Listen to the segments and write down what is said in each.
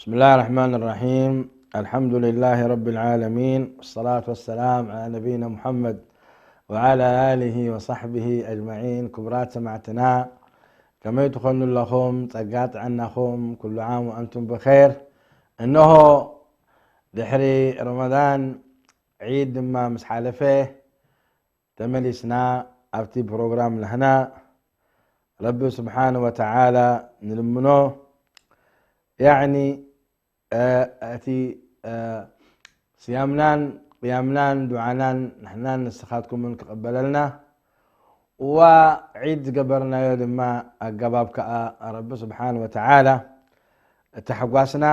بسم الله الرحمن الرحيم. الحمد لله رب العالمين، والصلاة والسلام على نبينا محمد وعلى آله وصحبه أجمعين. ክቡራት ሰማዕትና፣ ከመይ ትኾኑ ኣለኹም? ጸጋ ጥዕናኹም፣ ኩሉ ዓም ወኣንቱም ብኸይር። እነሆ ድሕሪ ረመዳን፣ ዒድ ድማ ምስ ሓለፈ፣ ተመሊስና ኣብቲ ፕሮግራም ናህና። ረቢ ስብሓነ ወተዓላ ንልምኖ። ያዕኒ፣ እ፣ እቲ፣ እ፣ ስያምናን ቅያምናን ዱዓናን ንሕናን ንስኻትኩምን ክቕበለልና፣ እዋ ዒድ ዝገበርናዮ ድማ ኣገባብ ከኣ ረቢ ስብሓነ ወተዓላ እቲ ሓጓስና፣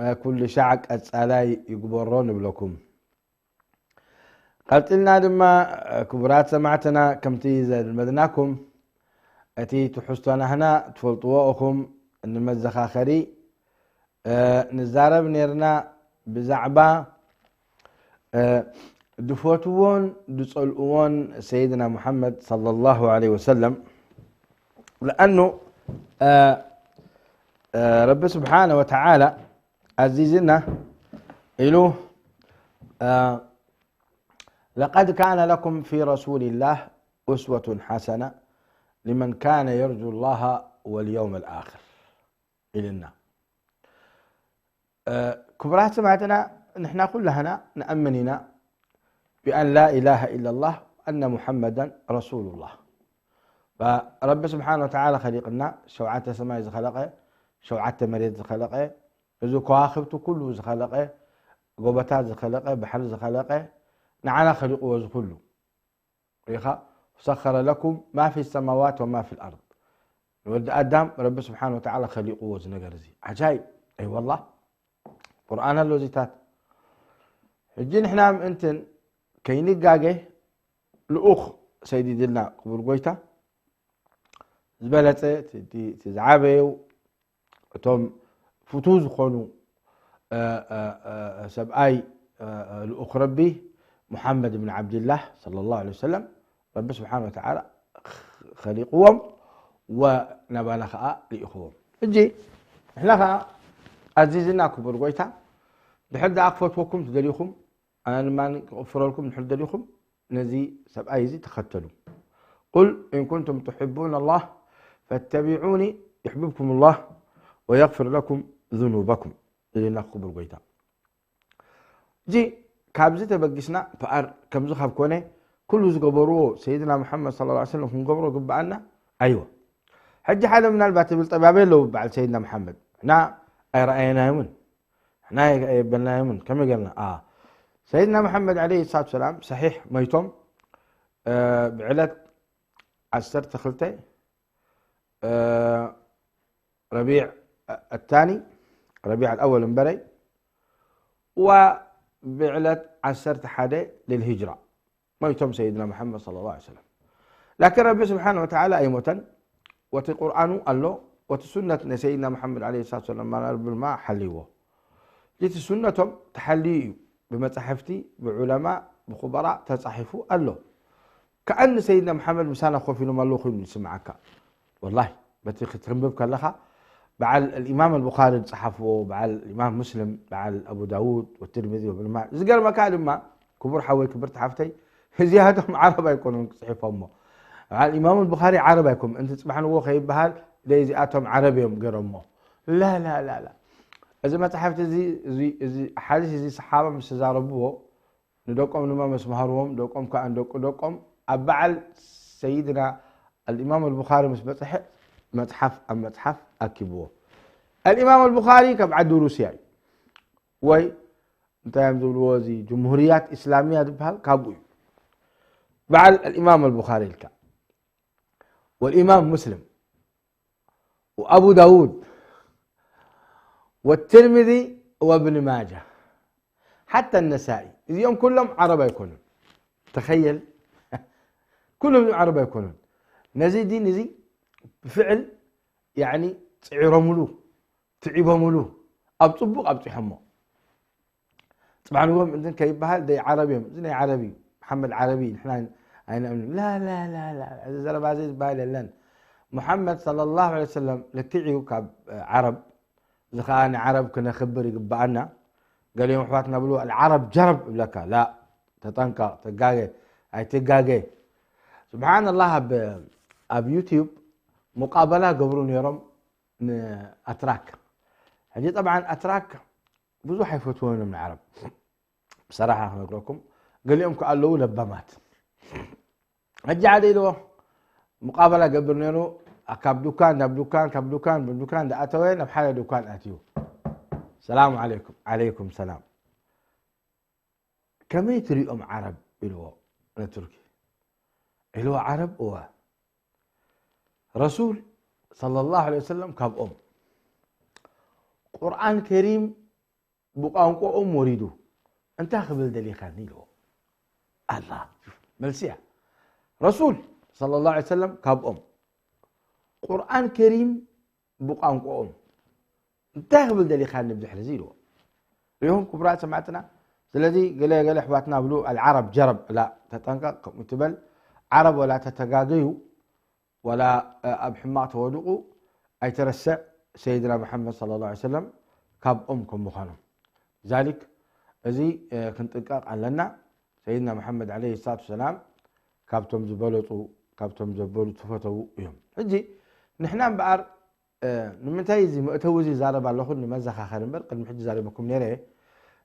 እ፣ ኩሉ ሻዕ ቀጻላይ ይግበሮ ንብለኩም። ቀጺልና ድማ፣ ክቡራት ሰማዕትና፣ ከምቲ ዘልመድናኩም፣ እቲ ትሕዝቶ ናህና ትፈልጥዎ ኢኹም። ንመዘኻኸሪ፣ እ፣ ንዛረብ ኔርና ብዛዕባ፣ እ፣ ድፈትዎን ድጸልእዎን ሰይድና ሙሓመድ ሰለላሁ ዐለይሂ ወሰለም። ለኣኑ፣ እ፣ እ፣ ረቢ ስብሓነ ወተዓላ ኣዚዝና ኢሉ፣ እ፣ لقد كان لكم في رسول الله أسوة حسنة لمن كان يرجو الله واليوم الآخر ኢልና። እ፣ ክቡራት ሰማዕትና፣ ንሕና ኩላህና ንኣምን ኢና ብኣን ላ ኢላሃ ኢላላህ ኣነ ሙሐመዳን ረሱሉላህ። ረቢ ስብሓነ ወተዓላ ኸሊቕና፣ ሸውዓተ ሰማይ ዝኸለቐ፣ ሸውዓተ መሬት ዝኸለቐ፣ እዚ ከዋኽብቲ ኩሉ ዝኸለቐ፣ ጎቦታት ዝኸለቐ፣ ባሕሪ ዝኸለቐ፣ ንዓና ኸሊቕዎ እዚ ኩሉ። ሪኻ፣ وسخر لكم ما في السماوات وما في الأرض። ንወዲ ኣዳም ረቢ ስብሓነ ወተዓላ ኸሊቕዎ እዚ ነገር እዚ። ዓጃይብ፣ ኣይ ወላህ፣ ቁርኣን ኣሎ እዚታት። ሕጂ ንሕና ምእንትን ከይንጋገ ልኡኽ ሰይዲድልና ክቡር ጎይታ፣ ዝበለጸ፣ እቲ፣ እቲ፣ እቲ ዝዓበዩ፣ እቶም ፍቱው ዝኾኑ፣ እ፣ እ፣ እ፣ ሰብኣይ፣ እ፣ እ፣ ልኡኽ ረቢ ሙሓመድ ብን ዓብድላህ ሰለላሁ ዐለይሂ ወሰለም፣ ረቢ ስብሓነ ወተዓላ ኸሊቕዎም ወናባና ኸዓ ልኢኽዎም። ሕጂ ንሕና ኸዓ ኣዚዝና ክቡር ጎይታ፣ ድሕር ደኣ ክፈትወኩም ትደልዩኹም፣ ኣነ ድማ ክቕፍረልኩም ድሕር ደልዩኹም፣ ነዚ ሰብኣይ እዚ ተኸተሉ። قل إن كنتم تحبون الله فاتبعوني يحببكم الله ويغفر لكم ذنوبكم ኢልና ክቡር ጎይታ። እዚ ካብዚ ተበጊስና፣ ፓኣር ከምዚ ካብ ኮነ፣ ኩሉ ዝገበርዎ ሰይድና መሓመድ ሰለላሁ ዐለይሂ ወሰለም ክንገብሮ ግብኣና። ኣይወ፣ ሕጂ ሓደ ምናልባት ትብል ጠባብ ኣለዉ በዓል ሰይድና መሓመድ፣ ንሕና ኣይረኣየናዮምን፣ ንሕና ኣየበልናዮምን፣ ከመይ ገርና? ኣ፣ ሰይድና መሓመድ ዐለይሂ ሰላቱ ሰላም ሰሒሕ መይቶም፣ እ፣ ብዕለት ዓሰርተ ክልተ፣ እ፣ ረቢዕ ኣታኒ፣ ረቢዕ ኣልኣወል እምበረይ፣ ዋ ብዕለት ዓሰርተ ሓደ ልልሂጅራ መይቶም ሰይድና መሓመድ ሰለላሁ ዐለይሂ ወሰለም። ላኪን ረቢ ስብሓነ ወተዓላ ኣይሞተን። ወቲ ቁርኣኑ ኣሎ፣ ወቲ ሱነት ናይ ሰይድና መሓመድ ዐለይሂ ሰላቱ ወሰላም ድማ ሓልይዎ። እቲ ሱነቶም ተሓልዩ እዩ። ብመጻሕፍቲ፣ ብዑለማ፣ ብኹበራ ተጻሒፉ ኣሎ። ከኣኒ ሰይድና መሓመድ ምሳና ኮፍ ኢሎም ኣለዉ ኮይኑ ይስምዓካ። ወላሂ፣ በቲ ክትንብብ ከለኻ፣ በዓል الإمام البخاري ዝጸሓፍዎ፣ በዓል الإمام مسلم، በዓል أبو داود والترمذي وابن ماجه። ዝገርመካ ድማ፣ ክቡር ሓወይ፣ ክብርቲ ሓፍተይ፣ እዚኣቶም ዓረብ ኣይኮኑን ክጽሒፎሞ። በዓል الإمام البخاري ዓረብ ኣይኮኑን። እንቲ ጽባሕ ንግሆ ከይበሃል፣ ደይ እዚኣቶም ዓረብ እዮም ገይሮሞ። ላ፣ ላ፣ ላ፣ ላ። እዚ መጽሓፍቲ እዚ፣ እዚ፣ እዚ ሓዲስ እዚ ሰሓባ ምስ ተዛረብዎ፣ ንደቆም ድማ ምስ መሃርዎም፣ ደቆም ከኣ ንደቂ ደቆም ኣብ በዓል ሰይድና الإمام البخاري ምስ በጽሐ፣ መጽሓፍ ኣብ መጽሓፍ ኣኪብዎ። الإمام البخاري ካብ ዓዲ ሩስያ እዩ። ወይ እንታይ እዮም ዝብልዎ፣ እዚ ጅምሁርያት ኢስላምያ ዝበሃል ካብኡ እዩ። በዓል الإمام البخاري ኢልካ፣ والإمام مسلم، وأبو داود، والترمذي، وابن ماجه، حتى النسائي، እዚኦም ኩሎም ዓረብ ኣይኮኑን። ተኸየል፣ ኩሎም ዓረብ ኣይኮኑን። ነዚ ዲን እዚ ብፍዕል፣ ያዕኒ፣ ጽዒሮምሉ፣ ትዒቦምሉ፣ ኣብ ጽቡቕ ኣብጺሖሞ። ጽባሕ ንግሆ ምእንትን ከይበሃል፣ ደይ ዓረብ እዮም። እዚ ናይ ዓረብ እዩ። መሓመድ ዓረቢ፣ ንሕና ኣይነእምንን። ላ፣ ላ፣ ላ፣ ላ፣ እዚ ዘረባ እዚ ዝበሃል የለን። ሙሓመድ ሰለላሁ ዐለይሂ ወሰለም ልክዕ እዩ ካብ፣ እ፣ ዓረብ እዚ ኸዓ ንዓረብ ክነኽብር ይግብኣና። ገሊኦም ኣሕዋትና ብሉ፣ "ኣልዓረብ ጀረብ" ይብለካ። ላ፣ ተጠንቀቕ፣ ተጋገ፣ ኣይትጋገ። ስብሓንላህ፣ ኣብ፣ ኣብ ዩቲዩብ ሙቃበላ ገብሩ ነይሮም ንኣትራክ። ሕጂ ጠብዓን ኣትራክ ብዙሕ ኣይፈትዎን እዮም ንዓረብ። ብሰራሓ ክነግረኩም፣ ገሊኦም ከ ኣለዉ ለባማት። ሕጂ ሓደ ኢልዎ፣ ሙቃበላ ገብር ነይሩ፣ ካብ ዱካን ናብ ዱካን፣ ካብ ዱካን ናብ ዱካን እንዳኣተወ ናብ ሓደ ዱካን ኣትዩ። "ሰላም ዓለይኩም።" "ዓለይኩም ሰላም። ከመይ ትሪኦም ዓረብ?" ኢልዎ ነቱርኪ። ኢልዎ፣ "ዓረብ?" "እወ። ረሱል ሰለላሁ ዐለይሂ ወሰለም ካብኦም፣ ቁርኣን ከሪም ብቋንቋኦም ወሪዱ፣ እንታይ ክብል ደሊኻኒ?" ኢልዎ። ኣላ፣ መልሲ እያ። ረሱል ሰለላሁ ዐለይሂ ወሰለም ካብኦም፣ ቁርኣን ከሪም ብቋንቋኦም፣ እንታይ ክብል ደሊኻኒ ብድሕሪ እዚ? ኢልዎ። ሪኢኹም ክቡራት ሰማዕትና። ስለዚ ገለ ገለ ኣሕዋትና ብሉ፣ "ኣልዓረብ ጀረብ" ላ፣ ተጠንቀቕ፣ ከምኡ ትበል። ዓረብ ወላ ተተጋገዩ፣ ወላ፣ እ፣ ኣብ ሕማቕ ተወድቑ፣ ኣይትረስዕ፣ ሰይድና መሓመድ ሰለላሁ ዐለይሂ ወሰለም ካብኦም ከም ምዃኖም። ዛሊክ፣ እዚ፣ እ፣ ክንጥንቀቕ ኣለና። ሰይድና መሓመድ ዐለይሂ ሰላቱ ወሰላም ካብቶም ዝበለጹ፣ ካብቶም ዘበሉ፣ ዝፈተዉ እዮም። ሕጂ ንሕና እምበኣር፣ እ፣ ንምንታይ እዚ መእተዊ እዚ ይዛረብ ኣለኹ? ንመዘኻኸሪ እምበር፣ ቅድሚ ሕጂ ዛሪበኩም ነይረ እየ።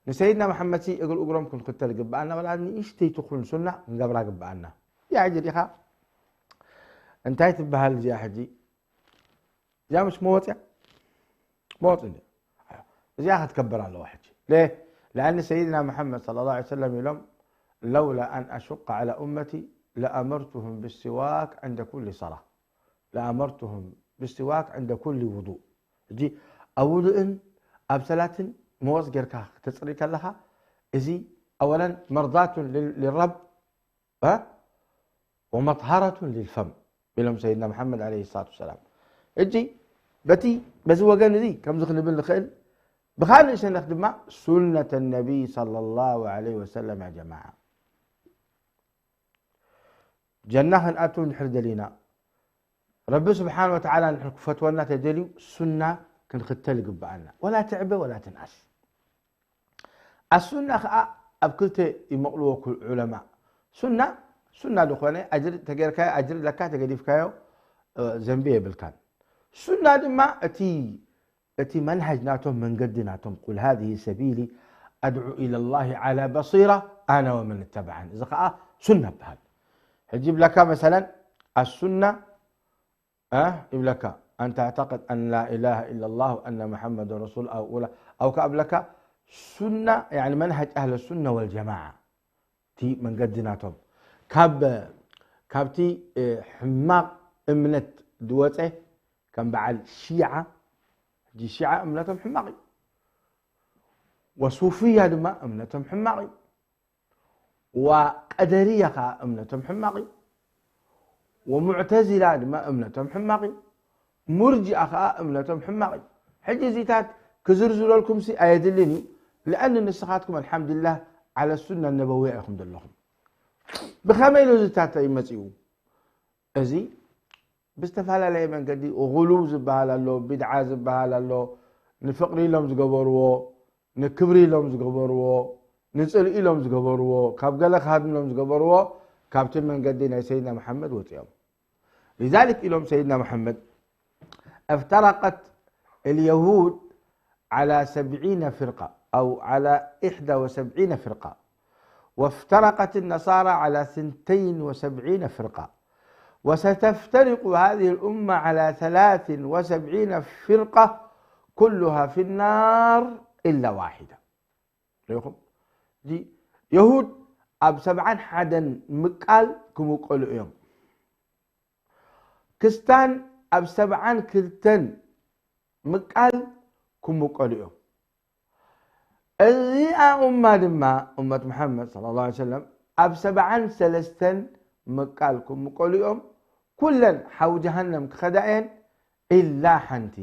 ንሰይድና መሓመድ ሲ እግሪ እግሮም ክንክተል ይግብኣና፣ ወላ ንእሽተይ ትኹን ሱና ክንገብራ ይግብኣና። ያ ሕጂ ዲኻ እንታይ ትበሃል እዚኣ ሕጂ? እዚኣ ምስ መወፅያ መወፅ እንዲ እዚኣ ክትከበር ኣለዋ ሕጂ። ለ-፣ ለኣን ሰይድና መሓመድ ሰለላሁ ዐለይሂ ወሰለም ኢሎም፣ "ለውላ ኣን ኣሹቀ ዐላ ኡመቲ ለኣመርቱሁም ብስዋክ ዕንደ ኩሊ ሰላ፣ ለኣመርቱሁም ብስዋክ ዕንደ ኩሊ ውዱእ።" ሕጂ ኣብ ውዱእን ኣብ ሰላትን መወፅ ጌርካ ክተፅሪ ከለኻ፣ እዚ ኣወላን መርዳቱን ሊል-፣ ሊረብ እ? "ወመጥሃረቱን ሊልፈም" ኢሎም ሰይድና መሓመድ ዐለይሂ ሰላቱ ወሰላም። ሕጂ በቲ፣ በዚ ወገን እዚ ከምዚ ክንብል ንኽእል፣ ብኻልእ ሸነኽ ድማ ሱነተ ነቢይ ሰለላሁ ዐለይሂ ወሰለም፣ ያ ጀማዓ። ጀና ክንኣቱ እንድሕር ደሊና፣ ረቢ ስብሓን ወተዓላ እንድሕር ክፈትወና ተደልዩ፣ ሱና ክንኽተል ይግብኣና። ወላ ትዕበ ወላ ትንኣስ። ኣሱና ኸዓ ኣብ ክልተ ይመቕልዎ ኩል ዑለማ። ሱና፣ ሱና ዝኾነ ኣጅሪ ተገይርካዮ ኣጅሪ ኣለካ፣ ተገዲፍካዮ፣ እ፣ ዘንቢ የብልካን። ሱና ድማ እቲ፣ እቲ መንሃጅ ናቶም፣ መንገዲ ናቶም፣ "ቁል ሃዚህ ሰቢሊ ኣድዑ ኢለላሂ ዓላ በሲራ ኣነ ወመን እተበዓኒ።" እዚ ኸዓ ሱና ይበሃል። ሕጂ ይብለካ መሰለን፣ ኣሱና እ፣ ይብለካ፣ "ኣን ተዕተቅድ ኣን ላ ኢላሃ ኢለላህ ወኣነ መሐመዱን ረሱል ኣው ኡላ-" ኣው ከኣ ብለካ፣ ሱና፣ ያኒ መንሃጅ ኣህለ ሱና ወልጀማዓ፣ እቲ መንገዲ ናቶም፣ ካብ፣ ካብቲ፣ እ፣ ሕማቕ እምነት ዝወፀ፣ ከም በዓል ሺዓ፣ ሕጂ ሺዓ እምነቶም ሕማቕ እዩ። ወሱፍያ ድማ እምነቶም ሕማቕ እዩ። ወቀደርያ ኸዓ እምነቶም ሕማቕ እዩ። ወሙዕተዚላ ድማ እምነቶም ሕማቕ እዩ። ሙርጂኣ ኸዓ እምነቶም ሕማቕ እዩ። ሕጂ እዚታት ክዝርዝረልኩምሲ ኣየድልን እዩ። ለኣን ንስኻትኩም ኣልሓምዱሊላህ ዓለ ሱና ነበውያ ኢኹም ዘለኹም። ብኸመይ ኢሉ እዚታት ይመጽኡ? እዚ ብዝተፈላለየ መንገዲ ጉሉው ዝበሃል ኣሎ፣ ቢድዓ ዝበሃል ኣሎ፣ ንፍቕሪ ኢሎም ዝገበርዎ፣ ንክብሪ ኢሎም ዝገበርዎ፣ ንጽልኢ ኢሎም ዝገበርዎ፣ ካብ ገለ ክሃድም ኢሎም ዝገበርዎ፣ ካብቲ መንገዲ ናይ ሰይድና መሓመድ ወጺኦም። لذلك ኢሎም ሰይድና መሓመድ፣ افترقت اليهود على سبعين فرقة أو على إحدى وسبعين فرقة، وافترقت النصارى على ثنتين وسبعين فرقة، وستفترق هذه الأمة على ثلاث وسبعين فرقة كلها في النار إلا واحدة. ርኢኹም? እዚ የሁድ ኣብ ሰብዓን ሓደን ምቃል ክምቀሉ እዮም። ክስታን ኣብ ሰብዓን ክልተን ምቃል ክምቀሉ እዮም። እዚኣ ኡማ ድማ፣ ኡመት መሓመድ ሰለላሁ ዐለይሂ ወሰለም፣ ኣብ ሰብዓን ሰለስተን ምቃል ክምቀሉ እዮም። ኩለን ሓዊ ጀሃነም ክኸዳ እየን፣ ኢላ ሓንቲ።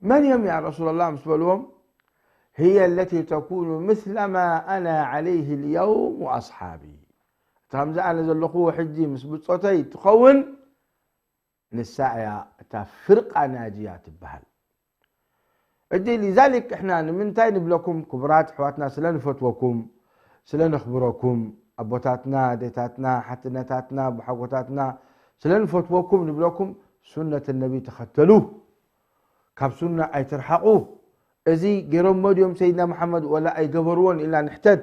መን እዮም ያ ረሱለላህ ምስ በልዎም፣ هي التي تكون مثل ما أنا عليه اليوم وأصحابي። እታ ከምዚ ኣነ ዘለኹዎ ሕጂ ምስ ብጾተይ ትኸውን፣ ንሳ እያ እታ ፍርቃ ናጅያ ትበሃል። እዲ ሊዛሊክ እሕና ንምንታይ ንብለኩም ክቡራት ኣሕዋትና ስለ ንፈትወኩም ስለ ነኽብረኩም ኣቦታትና ኣዴታትና ሓትነታትና ኣቦሓጎታትና ስለ ንፈትወኩም ንብለኩም ሱነት ነቢ ተኸተሉ ካብ ሱና ኣይትርሓቑ እዚ ገይሮሞ ድዮም ሰይድና መሓመድ ወላ ኣይገበርዎን ኢልና ንሕተት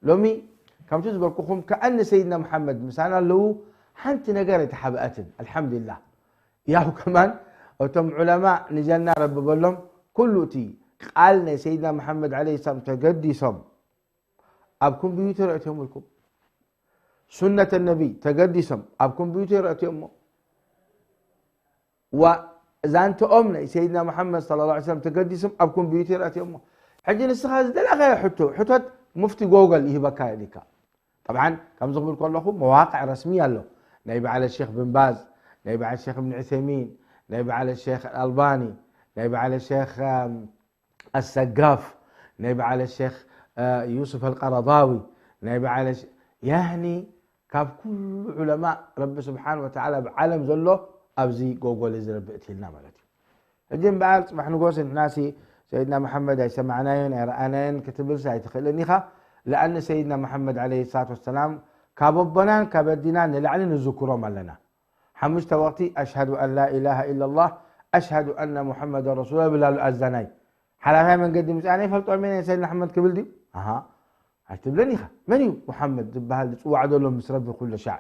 ሎሚ ከምቲ ዝበልኩኹም ከኣኒ ሰይድና መሓመድ ምሳና ኣለዉ ሓንቲ ነገር ኣይተሓብኣትን ኣልሓምዱሊላህ ያው ከማን እቶም ዑለማ ንጀና ረቢ በሎም ኩሉ እቲ ቃል ናይ ሰይድና መሓመድ ዓለይሂ ሰላም ተገዲሶም ኣብ ኮምፒውተር የእትዮምልኩም ሱነት ነቢ ተገዲሶም ኣብ ኮምፒውተር የእትዮሞ ዛንተኦም ናይ ሰይድና መሓመድ صلى الله عليه وسلم ተገዲሶም ኣብ ኮምፒውተር የእትዮሞ ሕጂ ንስኻ ዝደለኻዮ ሕቶ ሕቶት ሙፍቲ ጎገል ይህበካ ኢልካ طبعا ከምዚ ክብል ከለኹ መዋቅዕ ረስሚ ኣሎ ናይ በዓለ ሼክ ብን ባዝ ናይ በዓለ ሼክ እብን ዑሰይሚን ናይ በዓለ ሼክ ኣልባኒ ናይ በዓለ ሼክ ኣሰጋፍ ናይ በዓለ ሼክ ዩሱፍ ኣልቀረዳዊ ናይ በዓለ ያኒ ካብ ኩሉ ዑለማ ረቢ ስብሓን ወተዓላ ብዓለም ዘሎ ኣብዚ ጎጎል እዚ ረቢ እትልና ማለት እዩ ሕጂ እምበኣር ፅባሕ ንጎስ ንሕናሲ ሰይድና መሓመድ ኣይሰማዕናዮን ኣይረኣናዮን ክትብልሲ ኣይትኽእልን ኢኻ ለኣኒ ሰይድና መሓመድ ዓለ ሰላት ወሰላም ካብ ኣቦናን ካብ ኣዲናን ንላዕሊ ንዝክሮም ኣለና ሓሙሽተ ወቕቲ ኣሽሃዱ ኣን ላ ኢላሃ ኢላ ላህ ኣሽሃዱ ኣና ሙሓመዳን ረሱሉላህ ይብል ኣሎ ኣዛናይ ሓላፋይ መንገዲ ምፅኣና ይፈልጦም እየ ናይ ሰይድና ኣሕመድ ክብል ድዩ ኣሃ ኣይትብለን ኢኻ መን እዩ ሙሓመድ ዝበሃል ዝፅዋዕ ዘሎ ምስ ረቢ ኩሉ ሻዕ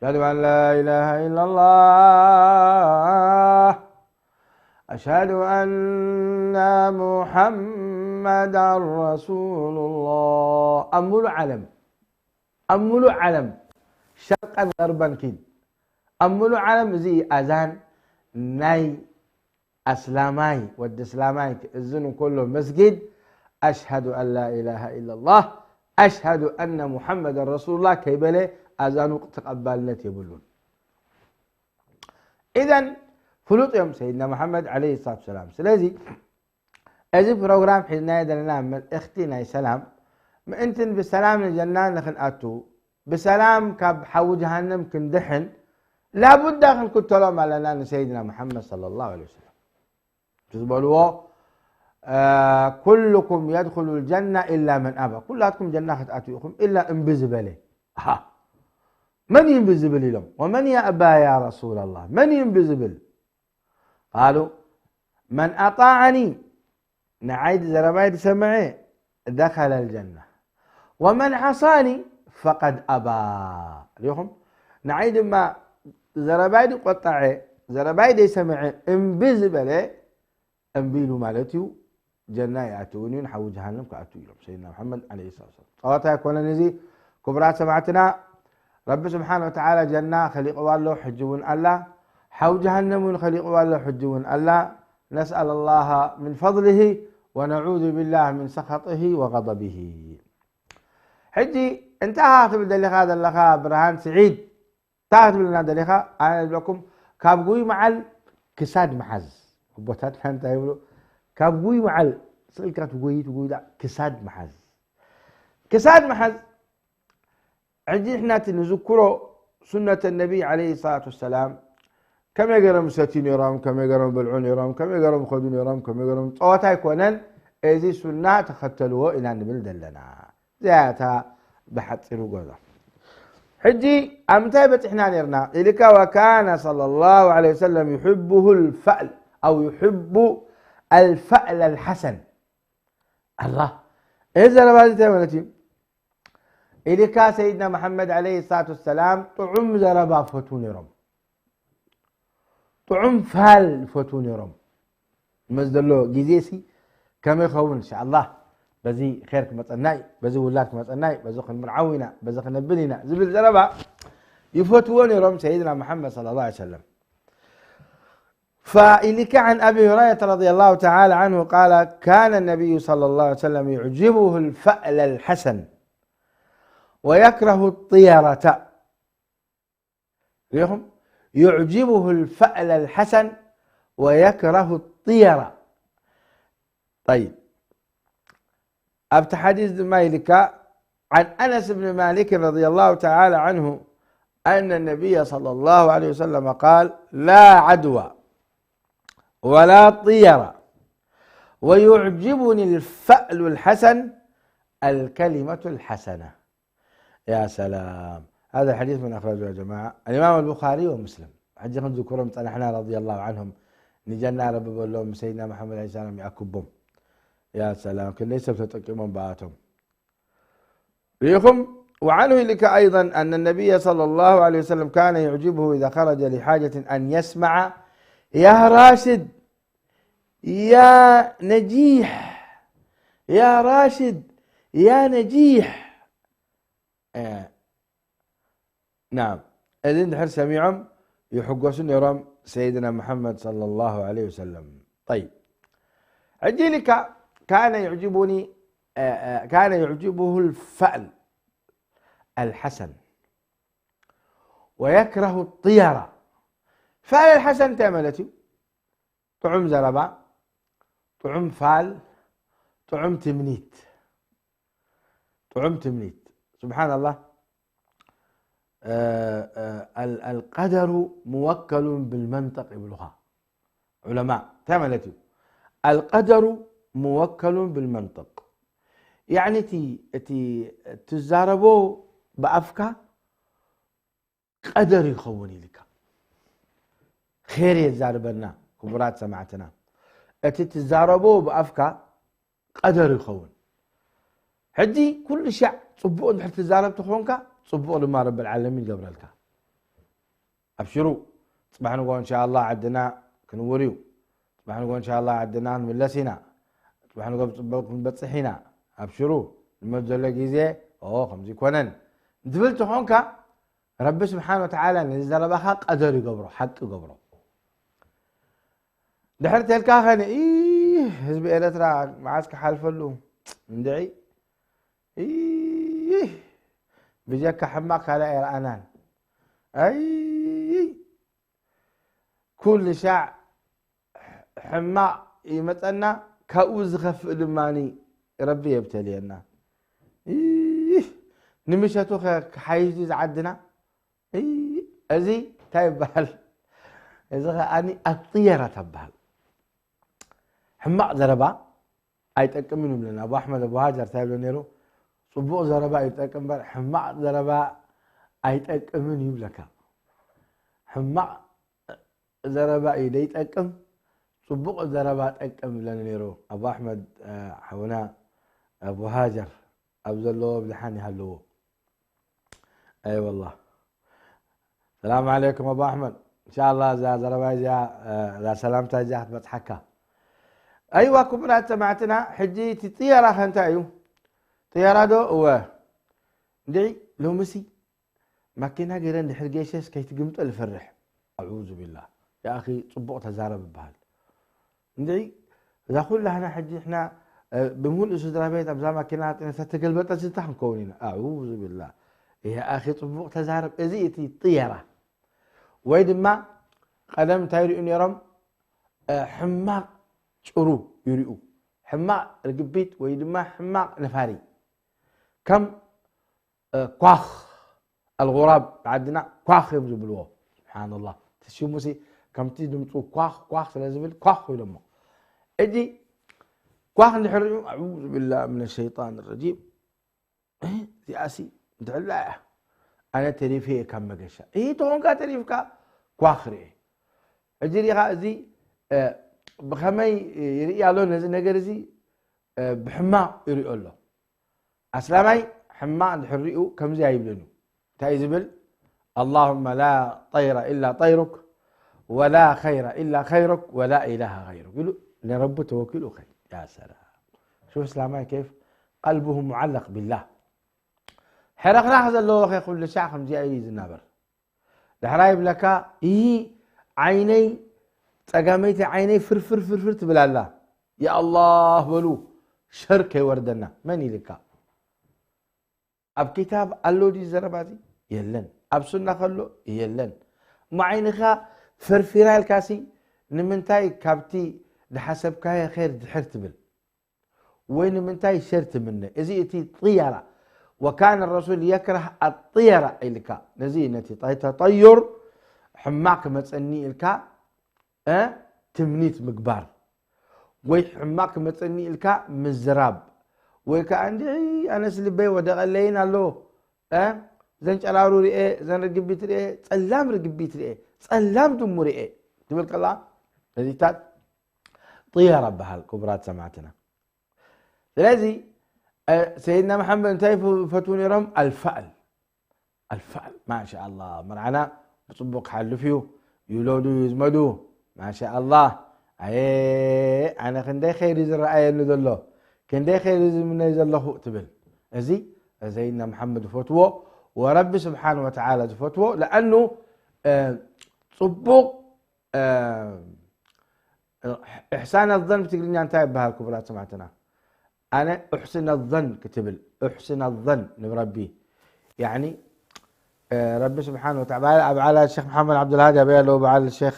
ኣሽሃዱ ኣን ላ ኢላሃ ኢላ ላህ ኣሽሃዱ ኣና ሙሓመዳን ረሱሉላህ ኣብ ሙሉእ ዓለም ኣብ ሙሉእ ዓለም ሸርቀን ገርበን ኪድ ኣብ ሙሉእ ዓለም እዚ ኣዛን ናይ ኣስላማይ ወዲ እስላማይ ክእዝን እንከሎ መስጊድ ኣሽሃዱ ኣን ላ ኢላሃ ኢላ ላህ ኣሽሃዱ ኣነ ሙሓመደን ረሱሉላህ ከይበለ ኣዛኑ ተቐባልነት የብሉን ኢዘን ፍሉጥ እዮም ሰይድና መሓመድ ዓለይሂ ሰላቱ ሰላም ስለዚ እዚ ፕሮግራም ሒዝናዮ ዘለና መልእኽቲ ናይ ሰላም ምእንትን ብሰላም ንጀና ንክንኣቱ ብሰላም ካብ ሓዊ ጀሃነም ክንድሕን ላቡዳ ክንክተሎም ኣለና ንሰይድና መሓመድ صلى الله عليه وسلم እቲ ዝበልዎ ኩልኩም የድኹሉ ልጀና ኢላ መን ኣባ ኩላትኩም ጀና ክትኣትዉ ኢኹም ኢላ እምቢ ዝበለ መን እዩ እምቢ ዝብል ኢሎም ወመን ያእባ ያ ረሱላ ላህ መን እዩ እምቢ ዝብል ቃሉ መን ኣጣዓኒ ንዓይ ዘረባይ ዝሰምዐ ደኸለ ልጀና ወመን ዓሳኒ ፈቀድ ኣባ ሪኹም ንዓይ ድማ ዘረባይ ዝቆጠዐ ዘረባይ ዘይሰምዐ እምቢ ዝበለ እምቢ ኢሉ ማለት እዩ ጀና ይኣትውን እዩ ንሓዊ ጀሃንም ክኣትው ኢሎም ሰይድና መሓመድ ለ ሰላት ሰላም ፀዋታ ኣይኮነን እዚ ክቡራት ሰማዕትና ረቢ ስብሓን ወተዓላ ጀና ከሊቕዋ ኣሎ ሕጂ እውን ኣላ ሓው ጀሃነም እውን ከሊቕዋ ኣሎ ሕጂ እውን ኣላ ነስኣል ላሃ ምን ፈضልህ ወነዑዙ ብላህ ምን ሰኸጥህ ወغضብህ ሕጂ እንታይ ክትብል ደሊኻ ዘለኻ ብርሃን ስዒድ እንታይ ክትብልና ደሊኻ ኣነ ዝብለኩም ካብ ጉይ መዓል ክሳድ መሓዝ ኣቦታትና እንታይ ይብሉ ካብ ጉይ መዓል ስእልካ ትጎይ ትጎይ ክሳድ መሓዝ ክሳድ መሓዝ ሕጂ ንሕና እቲ ንዝክሮ ሱነት ነቢ ዓለይሂ ሰላቱ ወሰላም ከመይ ገይሮም ይሰትዩ ነይሮም፣ ከመይ ገይሮም ይበልዑ ነይሮም፣ ከመይ ገይሮም ይኸዱ ነይሮም፣ ከመይ ገይሮም ጸወታ ኣይኮነን። እዚ ሱና ተኸተልዎ ኢና ንብል ዘለና። እዚኣ እታ ብሓጺሩ ጎዛ። ሕጂ ኣብ ምንታይ በጺሕና ነይርና ኢልካ፣ ወካነ ሰለላሁ ዐለይሂ ወሰለም ዩሕቡሁ ልፈእል ኣው ዩሕቡ ኣልፈእል ኣልሐሰን። ኣላ፣ እዚ ዘረባ እዚ እንታይ ማለት እዩ? ኢልካ ሰይድና መሓመድ ዓለይሂ ሰላቱ ወሰላም ጥዑም ዘረባ ፈትዉ ነይሮም። ጥዑም ፋል ፈትዉ ነይሮም። መስ ዘሎ ግዜ ሲ ከመይ ይኸውን? እንሻኣላህ በዚ ኼር ክመፀና እዩ፣ በዚ ውላድ ክመፀና እዩ፣ በዚ ክንምርዓው ኢና፣ በዚ ክነብል ኢና ዝብል ዘረባ ይፈትዎ ነይሮም ሰይድና መሓመድ ሰለላሁ ዐለይሂ ወሰለም። فإلك عن أبي هريرة رضي الله تعالى عنه قال: كان النبي صلى الله عليه وسلم يعجبه الفأل الحسن ويكره الطيرة. ريهم؟ يعجبه الفأل الحسن ويكره الطيرة. طيب. ኣብቲ ሓዲስ ድማ ኢልካ عن أنس بن مالك رضي الله تعالى عنه أن النبي صلى الله عليه وسلم قال: لا عدوى ولا طيرة ويعجبني الفأل الحسن الكلمة الحسنة. يا سلام. هذا الحديث من أخرجه يا جماعة الإمام البخاري ومسلم. ሕጂ ክንዝክሮም ጸናሕና رضي الله عنهم ንጀና ረቢ በሎም ሰይድና መሓመድ عليه السلام ይኣክቦም። يا سلام። ክንደይ ሰብ ተጠቂሞም ብኣቶም። ርኢኹም? وعنه لك أيضا أن النبي صلى الله عليه وسلم كان يعجبه إذا خرج لحاجة أن يسمع يا راشد يا نجيح يا راشد يا نجيح. نعم. إذن دحر سميعهم يحقوسون يرام سيدنا محمد صلى الله عليه وسلم. طيب. عجلك كان يعجبني، آه، آه، كان يعجبه الفأل الحسن ويكره الطيرة. فأل الحسن تعملتي؟ ጥዑም ዘረባ፣ ጥዑም ፋል፣ ጥዑም ትምኒት። ጥዑም ትምኒት። سبحان الله. القدر موكل بالمنطق ይብሉኻ ዑለማ። እንታይ ማለት እዩ? القدر موكل بالمنطق. يعني እቲ ትዛረቦ ብኣፍካ ቀደር ይኸውን ኢልካ ር የዛርበና። ክቡራት ሰማዕትና፣ እቲ ትዛረቦ ብኣፍካ ቀደር ይኸውን። ሕጂ ኩሉ ሻዕ ጽቡቕ እንድሕር ትዛረብ ትኾንካ፣ ጽቡቕ ድማ ረብል ዓለሚን ይገብረልካ። ኣብሽሩ። ጽባሕ ንጎ እንሻ ኣላ ዓድና ክንውር እዩ። ጽባሕ ንጎ እንሻ ኣላ ዓድና ክንምለስ ኢና። ጽባሕ ንጎ ብጽቡቕ ክንበጽሕ ኢና። ኣብሽሩ። ንመት ዘሎ ግዜ ከምዚ ይኮነን እንትብል ትኾንካ፣ ረቢ ስብሓን ወተዓላ ነዚ ዘረባኻ ቀደር ይገብሮ፣ ሓቂ ይገብሮ። ድሕር ተልካ ኸነ ህዝቢ ኤረትራ መዓስ ክሓልፈሉ እንድዒ። ብጀካ ሕማቕ ካልእ ኣይረኣናን። ኣይ ኩሉ ሻዕ ሕማቕ ይመጸና፣ ካብኡ ዝኸፍእ ድማ ረቢ የብተልየና። ንምሸቱ ክሓይሽ ዝዓድና። እዚ እንታይ ይበሃል? እዚ ከኣኒ ኣጥየራ ተበሃል። ሕማቕ ዘረባ ኣይጠቅምን ይብለና ኣቡ ኣሕመድ ኣቡ ሃጀር። እንታይ ይብሎ ነይሩ? ጽቡቕ ዘረባ እዩ ዝጠቅም እምበር ሕማቕ ዘረባ ኣይጠቅምን ይብለካ። ሕማቕ ዘረባ እዩ ዘይጠቅም፣ ጽቡቕ ዘረባ ጠቅም ይብለኒ ነይሩ ኣቡ ኣሕመድ ሓውና ኣቡ ሃጀር። ኣብ ዘለዎ ብድሓን ይሃለዎ። ኣይ ወላ። ሰላም ዓለይኩም ኣቡ ኣሕመድ። እንሻላ እዛ ዘረባ እዚኣ፣ እዛ ሰላምታ እዚኣ ክትበጽሓካ። ኣይዋ ክቡራት ሰማዕትና፣ ሕጂ እቲ ጥየራ ከ እንታይ እዩ? ጥየራ ዶ? እወ። እንድዒ ሎምሲ ማኪና ገይረ እንድሕር ጌሸስ ከይትግምጠል እፈርሕ። ኣዑዙ ቢላህ። ያኣኺ ጽቡቕ ተዛረብ ይበሃል። እንድዒ እዛ ኩላህና ሕጂ ሕና ብምሉእ ስድራ ቤት ኣብዛ ማኪና ተተገልበጠ ዝታ ክንከውን ኢና። ኣዑዙ ቢላህ። ያኣኺ ጽቡቕ ተዛረብ። እዚ እቲ ጥየራ። ወይ ድማ ቀደም እንታይ ይሪኡ ነይሮም? ሕማቕ ጭሩ ይሪኡ። ሕማቕ ርግቢት ወይ ድማ ሕማቕ ነፋሪ። ከም ኳኽ ኣልጉራብ ብዓድና ኳኽ እዮም ዝብልዎ። ስብሓንላህ። እቲ ሽሙሲ ከምቲ ድምፁ ኳኽ ኳኽ ስለ ዝብል ኳኽ ኢሎሞ። እጂ ኳኽ እንድሕር ሪኡ ኣዑዙ ቢላህ ምን ሸይጣን ረጂም። እዚኣሲ እንድሕላ እያ ኣነ ተሪፈ እየ ካብ መገሻ። ይህ ተኾንካ ተሪፍካ ኳኽ ርኤ። እጂ ሪኻ እዚ ብኸመይ ይርኢ ኣሎ ነዚ ነገር እዚ ብሕማቕ ይሪኦ ኣሎ። ኣስላማይ ሕማቕ እንድሕር ሪኡ ከምዚ ኣይብልን እዩ። እንታይ እዩ ዝብል? اللهم لا طير إلا طيرك ولا خير إلا خيرك ولا إله غيرك ኢሉ ንረቢ ተወኪሉ ኸ። ያ ሰላም። شوف እስላማይ كيف قلبه معلق بالله። ሕርኽራኽ ዘለዎ ኸ ኩሉ ሻዕ ከምዚኣ እዩ ዝናበር። ዳሕራይ ይብለካ፣ ይሂ ዓይነይ፣ ጸጋመይቲ ዓይነይ ፍርፍር ፍርፍር ትብል ኣላ። ያ ኣላህ በሉ፣ ሸር ከይወርደና። መን ኢልካ? ኣብ ኪታብ ኣሎ ድዩ ዘረባ እዚ? የለን። ኣብ ሱና ከሎ? የለን። እሞ ዓይንኻ ፈርፊራ ኢልካሲ፣ ንምንታይ ካብቲ ዝሓሰብካዮ ኸይር ድሕር ትብል? ወይ ንምንታይ ሸር ትምነ? እዚ እቲ ጥየራ። وكان الرسول يكره الطيرة ኢልካ። ነዚ ነቲ ተጠዩር ሕማቕ ክመጸኒ ኢልካ እ ትምኒት ምግባር። ወይ ሕማቕ ክመጸኒ ኢልካ ምዝራብ፣ ወይ ከኣ እንዲ ኣነስ ልበይ ወደቐለይን ኣሎ፣ እ፣ ዘን ጨራሩ ርኤ፣ ዘን ርግቢት ርኤ፣ ጸላም ርግቢት ርኤ፣ ጸላም ድሙ ርኤ ትብል ከላ፣ እዚታት ጥየራ በሃል ክቡራት ሰማዕትና። ስለዚ፣ እ፣ ሰይድና መሓመድ እንታይ ይፈ-፣ ይፈትዉ ነይሮም? ኣልፋእል። ኣልፋእል። ማሻኣላህ። መርዓና ብጽቡቕ ክሓልፍ እዩ። ይውለዱ፣ ይዝመዱ። ማሻኣላህ። ኣየ፣ ኣነ ክንደይ ኸይሪ ዝረኣየኒ ዘሎ፣ ክንደይ ኸይሪ ዝምነይ ዘለኹ ትብል። እዚ ሰይድና መሓመድ ዝፈትዎ፣ ወረቢ ስብሓን ወተዓላ ዝፈትዎ፣ ለኣኑ፣ እ፣ ጽቡቕ፣ እ፣ ኢሕሳን ኣዘን ብትግርኛ እንታይ ይበሃል ክቡራት ሰማዕትና? ኣነ ኡሕስን ኣዘን ክትብል፣ ኡሕስን ኣዘን ንረቢ። ያዕኒ፣ እ፣ ረቢ ስብሓን ወተዓላ፣ በዓል ሸኽ መሓመድ ዓብዱልሃዲ ኣበይ ኣለዉ? በዓል ሸኽ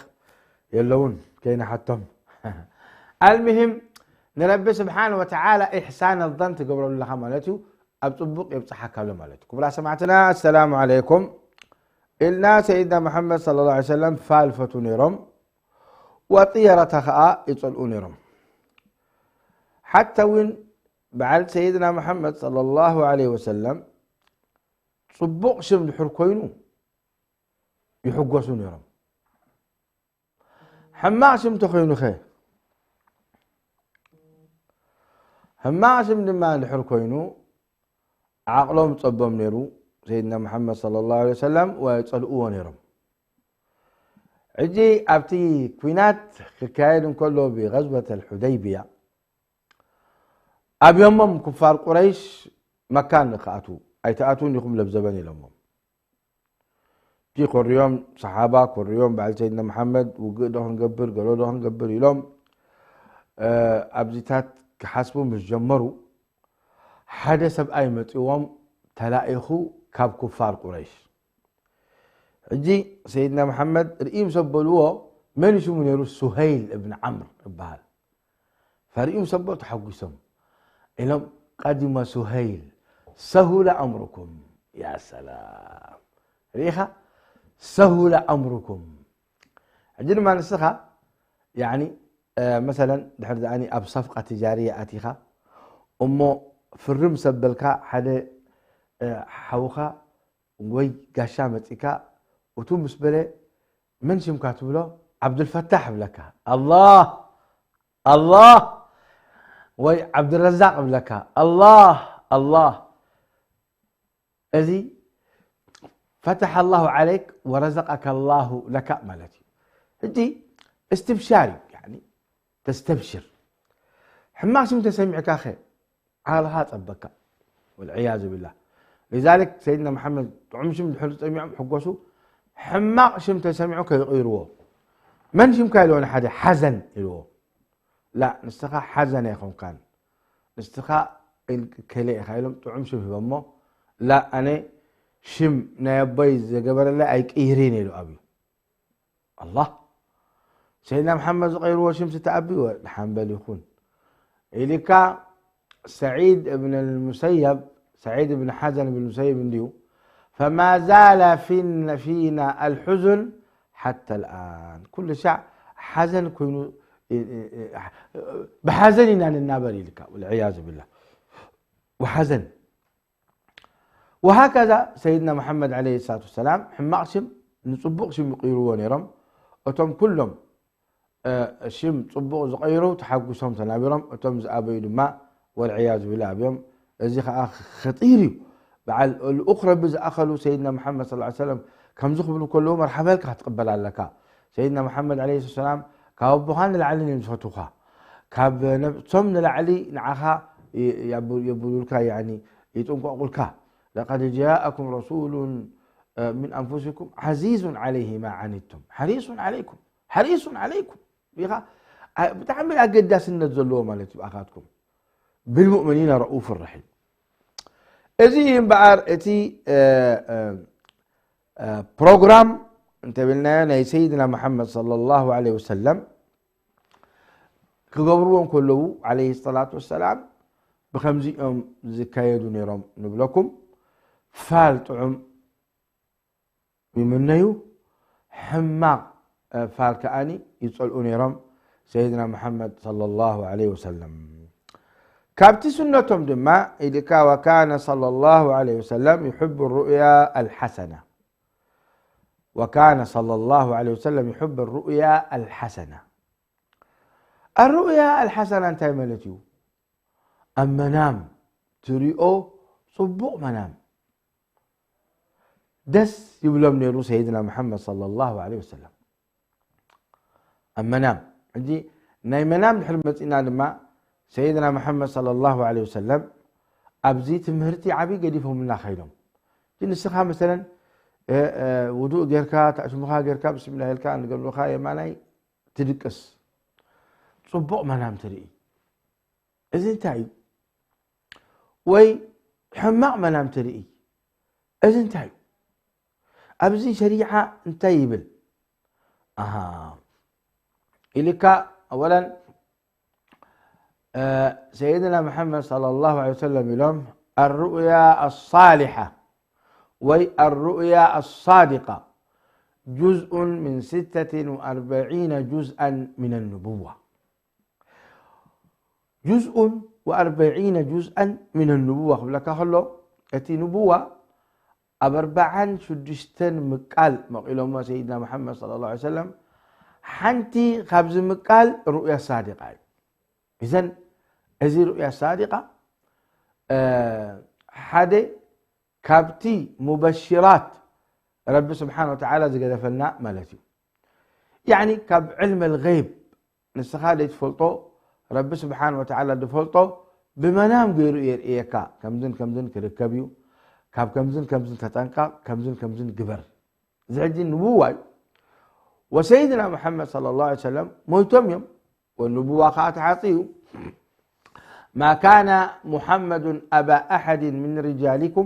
የለውን፣ ከይንሓቶም። ኣልምሂም፣ ንረቢ ስብሓን ወተዓላ ኢሕሳን ኣዘን ትገብረሉ ኣለኻ ማለት እዩ፣ ኣብ ጽቡቕ የብጽሓካ ኣሎ ማለት እዩ። ክቡራት ሰማዕትና፣ ኣሰላሙ ዓለይኩም። ኢልና ሰይድና መሓመድ ሰለላሁ ዐለይሂ ወሰለም ፋል ፈትዉ ነይሮም፣ ወጥየረታ ኸኣ ይጸልኡ ነይሮም። ሓታ እውን በዓል ሰይድና መሓመድ ሰለላሁ ዐለይሂ ወሰለም ጽቡቕ ሽም ድሕር ኮይኑ ይሕጎሱ ነይሮም። ሕማቕ ሽም ተኾይኑኸ? ሕማቕ ሽም ድማ እንድሕር ኮይኑ ዓቕሎም ጸቦም ነይሩ፣ ሰይድና መሓመድ ሰለላሁ ዐለይሂ ወሰለም ወጸልእዎ ነይሮም። ሕጂ ኣብቲ ኲናት ክካየድ እንከሎ ብገዝወት ኣልሑደይብያ ኣብዮሞም ኩፋር ቁረይሽ መካ ንክኣትዉ፣ ኣይትኣትዉን ኢኹም ለብዘበን ኢሎሞም። እቲ ኮርዮም ሰሓባ ኮርዮም በዓል ሰይድና መሓመድ ውግእ ዶ ክንገብር ገሎ ዶ ክንገብር ኢሎም፣ እ፣ ኣብዚታት ክሓስቡ ምስ ጀመሩ ሓደ ሰብኣይ መጺዎም ተላኢኹ ካብ ኩፋር ቁረይሽ። ሕጂ ሰይድና መሓመድ ርእዩ ምስ ኣበልዎ መን ሽሙ ነይሩ? ሱሀይል እብን ዓምር ይበሃል። ፈሪኡ ምስ ኣበሉ ተሓጒሶም ኢሎም ቀዲመ ሱሀይል ሰሁለ ኣምርኩም። ያ ሰላም ርኢኻ ሰሁለ ኣምርኩም። ሕጂ ድማ ንስኻ ያኒ መሰለን ድሕር ዝኣኒ ኣብ ሰፍቃ ትጃርያ ኣቲኻ እሞ ፍርም ሰበልካ ሓደ ሓውኻ ወይ ጋሻ መጺካ እቱ ምስ በለ መን ሽምካ ትብሎ? ዓብዱልፈታሕ እብለካ። ኣላህ ኣላህ ወይ ዓብድረዛቅ እብለካ። ኣላህ ኣላህ እዚ ፈተሐ ኣላሁ ዓለይክ ወረዘቀከ ኣላሁ ለካ ማለት እዩ። ሕጂ እስትብሻር እዩ ያኒ ተስተብሽር። ሕማቅ ሽም ተሰሚዕካ ኸ ዓለኻ ጸበካ። ወልዕያዙ ቢላህ። ሊዛሊክ ሰይድና መሓመድ ጥዑም ሽም ድሕር ዝጠሚዖም ሕጎሱ፣ ሕማቕ ሽም ተሰሚዑ ከይቕይርዎ። መን ሽምካ ኢልዎ ንሓደ ሓዘን ኢልዎ። ላ ንስኻ ሓዘን ኣይኮንካን ንስኻ ከለ ኢኻ ኢሎም ጥዑም ሽም ሂቦሞ። ላ ኣነ ሽም ናይ ኣቦይ ዘገበረለይ ኣይቅይርን ኢሉ ኣብዩ። ኣላህ ሰይድና መሓመድ ዝቐይርዎ ሽም ስተኣቢ ሓንበል ይኹን ኢልካ ሰዒድ እብን ልሙሰየብ ሰዒድ እብን ሓዘን እብን ሙሰየብ እንድዩ ፈማ ዛለ ፊና ኣልሑዝን ሓተ ልኣን ኩሉ ሻዕ ሓዘን ኮይኑ ብሓዘን ኢና ንናበር ኢልካ ወልዕያዙ ብላ ሓዘን وهكذا ሰይድና መሓመድ عليه الصلاة والسلام ሕማቕ ሽም ንፅቡቕ ሽም ይቕይርዎ ነይሮም። እቶም ኩሎም ሽም ፅቡቕ ዝቐይሩ ተሓጉሶም ተናቢሮም፣ እቶም ዝኣበዩ ድማ ወልዕያዙ ቢላ ኣብዮም። እዚ ከዓ ኸጢር እዩ። በዓል ልኡኽ ረቢ ዝኣኸሉ ሰይድና መሓመድ صلى الله عليه وسلم ከምዚ ክብሉ ከለዉ መርሓባ ኢልካ ክትቕበል ኣለካ። ሰይድና መሓመድ عليه الصلاة والسلام ካብ ኣቦኻ ንላዕሊ እዮም ዝፈትውኻ። ካብ ነብሶም ንላዕሊ ንዓኻ የብሉልካ ያኒ ይጥንቀቑልካ። لقد جاءكم رسول من أنفسكم عزيز عليه ما عنتم حريص عليكم حريص عليكم ኢኻ። ብጣዕሚ ኣገዳስነት ዘለዎ ማለት እዩ ብኣኻትኩም። بالمؤمنين رؤوف رحيم። እዚ እምበኣር እቲ ፕሮግራም እንተብልናዮ ናይ ሰይድና መሓመድ صلى الله عليه وسلم ክገብርዎ እንከለዉ عليه الصلاة والسلام ብከምዚኦም ዝካየዱ ነይሮም ንብለኩም። ፋል ጥዑም ይምነዩ፣ ሕማቕ ፋል ከኣኒ ይጸልኡ ነይሮም። ሰይድና ሙሐመድ ሰለላሁ ዐለይሂ ወሰለም። ካብቲ ሱነቶም ድማ ኢልካ፣ وكان صلى الله عليه وسلم يحب الرؤيا الحسنة، وكان صلى الله عليه وسلم يحب الرؤيا الحسنة. الرؤيا الحسنة እንታይ ማለት እዩ? ኣብ መናም ትሪኦ ጽቡቕ መናም ደስ ይብሎም ነይሩ ሰይድና ሙሐመድ ሰለላሁ ዐለይሂ ወሰለም። ኣብ መናም፣ ሕጂ ናይ መናም ድሕሪ መጺና ድማ ሰይድና ሙሐመድ ሰለላሁ ዐለይሂ ወሰለም ኣብዚ ትምህርቲ ዓቢ ገዲፎምልና ከይዶም። ሕጂ ንስኻ መሰለን፣ እ፣ እ፣ ውዱእ ጌርካ፣ ታእሽሙኻ ጌርካ፣ ብስሚላህ ኢልካ፣ ንገብርኻ የማናይ ትድቅስ። ጽቡቕ መናም ትርኢ። እዚ እንታይ እዩ? ወይ ሕማቕ መናም ትርኢ። እዚ እንታይ እዩ? ኣብዚ ሸሪዓ እንታይ ይብል? ኣሃ፣ ኢልካ፣ ኣወለን፣ እ፣ ሰይድና ሙሐመድ ሰለላሁ ዐለይሂ ወሰለም ኢሎም፣ الرؤيا الصالحة ወይ الرؤيا الصادقة جزء من ستة وأربعين جزءا من النبوة. جزء وأربعين جزءا من النبوة ክብለካ ከሎ፣ እቲ ንቡዋ ኣብ ኣርባዓን ሽዱሽተን ምቃል መቒሎሞ ሰይድና ሙሐመድ ሰለላሁ ዐለይሂ ወሰለም። ሓንቲ ካብዚ ምቃል ሩእያ ሳዲቃ እዩ። እዘን፣ እዚ ሩእያ ሳዲቃ፣ እ፣ ሓደ ካብቲ ሙበሽራት ረቢ ስብሓን ወተዓላ ዝገደፈልና ማለት እዩ። ያዕኒ፣ ካብ ዕልም ኣልገይብ ንስኻ ዘይትፈልጦ፣ ረቢ ስብሓን ወተዓላ ዝፈልጦ፣ ብመናም ገይሩ የርእየካ። ከምዝን ከምዝን ክርከብ እዩ፣ ካብ ከምዝን ከምዝን ተጠንቀቕ፣ ከምዝን ከምዝን ግበር። እዚ ሕጂ ንቡዋ እዩ። ወሰይድና ሙሐመድ ሰለላሁ ዐለይሂ ወሰለም ሞይቶም እዮም። ወንቡዋ ኸዓ ተዓጽዩ። ما كان محمد أبا أحد من رجالكم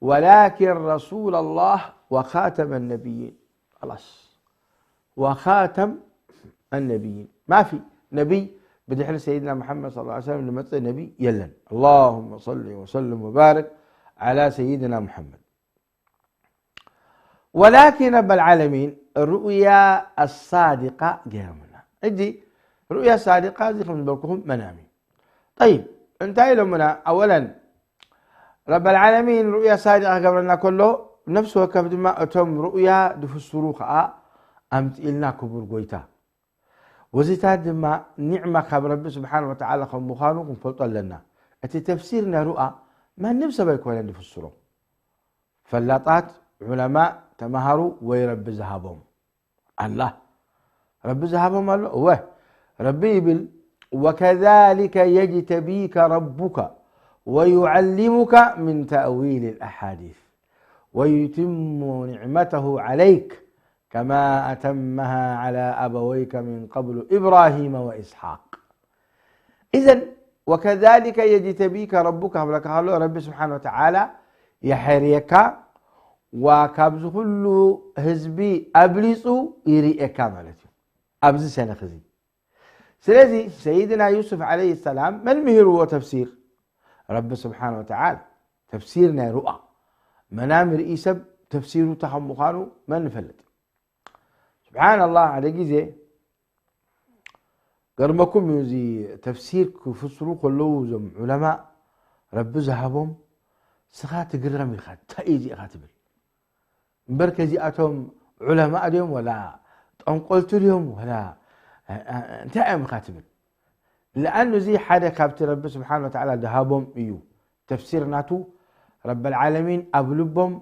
ولكن رسول الله وخاتم النبيين. خلاص. وخاتم النبيين. ما في نبي بدحر سيدنا محمد صلى الله عليه وسلم لمتى نبي يلن. اللهم صل وسلم وبارك على سيدنا محمد. ولكن رب العالمين رؤيا الصادقة ገይሮምና። ሕጂ ሩእያ ሳዲቃ እዚ ከም ዝበልኩኹም መናም እዩ። ጠይብ፣ እንታይ ኢሎምና? ኣወለን፣ ረብ ኣልዓለሚን ሩእያ ሳዲቃ ክገብረና ከሎ፣ ነፍሲ ወከፍ ድማ እቶም ሩእያ ዝፍስሩ ኸዓ ኣምፅኢልና ክቡር ጎይታ። ወዚታት ድማ ኒዕማ ካብ ረቢ ስብሓን ወተዓላ ከም ምዃኑ ክንፈልጦ ኣለና። እቲ ተፍሲር ናይ ሩኣ ማንም ሰብ ኣይኮነን ዝፍስሮ። ፈላጣት፣ ዑለማእ፣ ተምሃሩ ወይ ረቢ ዝሃቦም ኣላ። ረቢ ዝሃቦም ኣሎ። እወ፣ ረቢ ይብል፣ وكذلك يجتبيك ربك ويعلمك من تأويل الأحاديث ويتم نعمته عليك كما أتمها على أبويك من قبل إبراهيم وإسحاق. إذن وكذلك يجتبيك ربك ክብለካ ከሎ ረቢ ስብሓን ወተዓላ የሐርየካ፣ ወካብዚ ኩሉ ህዝቢ ኣብሊፁ ይርእየካ ማለት እዩ። ኣብዚ ሸነኽ እዚ ስለዚ ሰይድና ዩሱፍ ዓለይሂ ሰላም መን ምሂርዎ ተፍሲር? ረቢ ስብሓን ወተዓላ። ተፍሲር ናይ ሩኣ መናም ርኢ ሰብ ተፍሲሩ እንታይ ከም ምዃኑ መን ንፈልጥ? ስብሓን ኣላህ፣ ሓደ ግዜ ገርመኩም እዩ፣ እዚ ተፍሲር ክፍስሩ ከለዉ እዞም ዑለማ ረቢ ዝሃቦም፣ ስኻ ትግረም ኢኻ፣ እንታይ እዩ እዚኻ ትብል። እምበር ከዚኣቶም ዑለማእ ድዮም ወላ ጠንቆልቲ ድዮም ወላ፣ እ፣ እ፣ እንታይ እዮም ኢኻ ትብል። ለኣኑ እዚ ሓደ ካብቲ ረቢ ስብሓን ወተዓላ ድሃቦም እዩ። ተፍሲር ናቱ ረቢ ኣልዓለሚን ኣብ ልቦም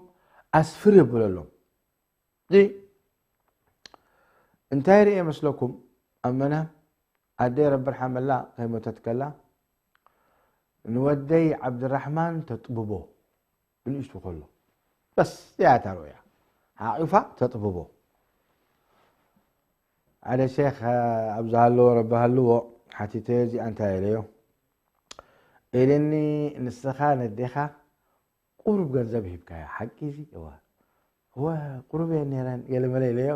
ኣስፍር የብለሎም። እዚ እንታይ ርእየ መስለኩም? ኣብ መናም ኣደይ ረቢ ርሓመላ ከይሞተት ከላ ንወደይ ዓብድራሕማን ተጥብቦ፣ ብንእሽቱ ከሎ በስ እዚኣ እታ ርእያ ሓቒፋ ተጥብቦ። ሓደ ሼኽ ኣብ ዝሃለዎ ረቢ ሃልዎ ሓቲተዮ፣ እዚኣ እንታይ ኢለዮ ኢልኒ፣ ንስኻ ነዴኻ ቁሩብ ገንዘብ ሂብካያ ሓቂ እዚ? እወ። እወ፣ ቁሩብ እየን ነይረን ገለ መለ ኢለዮ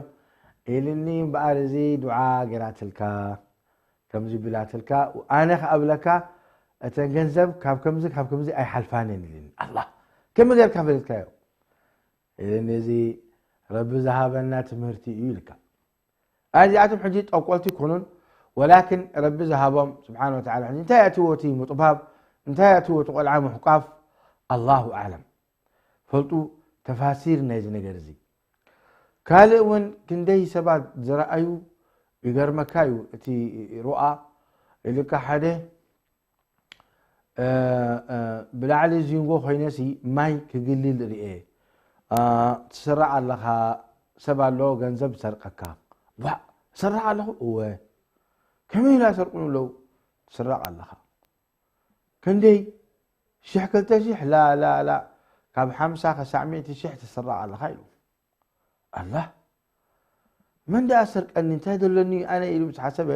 ኢልኒ። እምበኣር እዚ ዱዓ ገይራትልካ ከምዚ ቢላትልካ፣ ኣነ ከኣ እብለካ እተን ገንዘብ ካብ ከምዚ ካብ ከምዚ ኣይሓልፋን እየን ኢልኒ። ኣላ፣ ከመይ ጌርካ ፈሊጥካዮ ኢልኒ። እዚ ረቢ ዝሃበና ትምህርቲ እዩ ኢልካ። ኣዚኣቶም ሕጂ ጠንቆልቲ ይኮኑን ወላኪን ረቢ ዝሃቦም ስብሓን ወተዓላ። ሕጂ እንታይ ኣትዎ እቲ ምጥባብ፣ እንታይ ኣትዎ እቲ ቆልዓ ምሕቋፍ፣ ኣላሁ ኣዕለም። ፈልጡ ተፋሲር ናይዚ ነገር እዚ። ካልእ እውን ክንደይ ሰባት ዝረኣዩ ይገርመካ እዩ። እቲ ሩኣ ኢልካ ሓደ ብላዕሊ ዚንጎ ኮይነሲ ማይ ክግልል ርኤ። ትስራቕ ኣለኻ፣ ሰብ ኣሎ ገንዘብ ዝሰርቀካ። ዋ፣ ትስራቕ ኣለኹ? እወ። ከመይ ኢላ ሰርቁን ኣለዉ? ትስራቕ ኣለኻ። ክንደይ ሽሕ ክልተ ሽሕ? ላ ላ ላ፣ ካብ ሓምሳ ክሳዕ ሚእቲ ሽሕ ትስራቕ ኣለኻ ኢሉ። ኣላ፣ መን ደኣ ሰርቀኒ፣ እንታይ ዘለኒ ኣነ ኢሉ ምስ ሓሰበ፣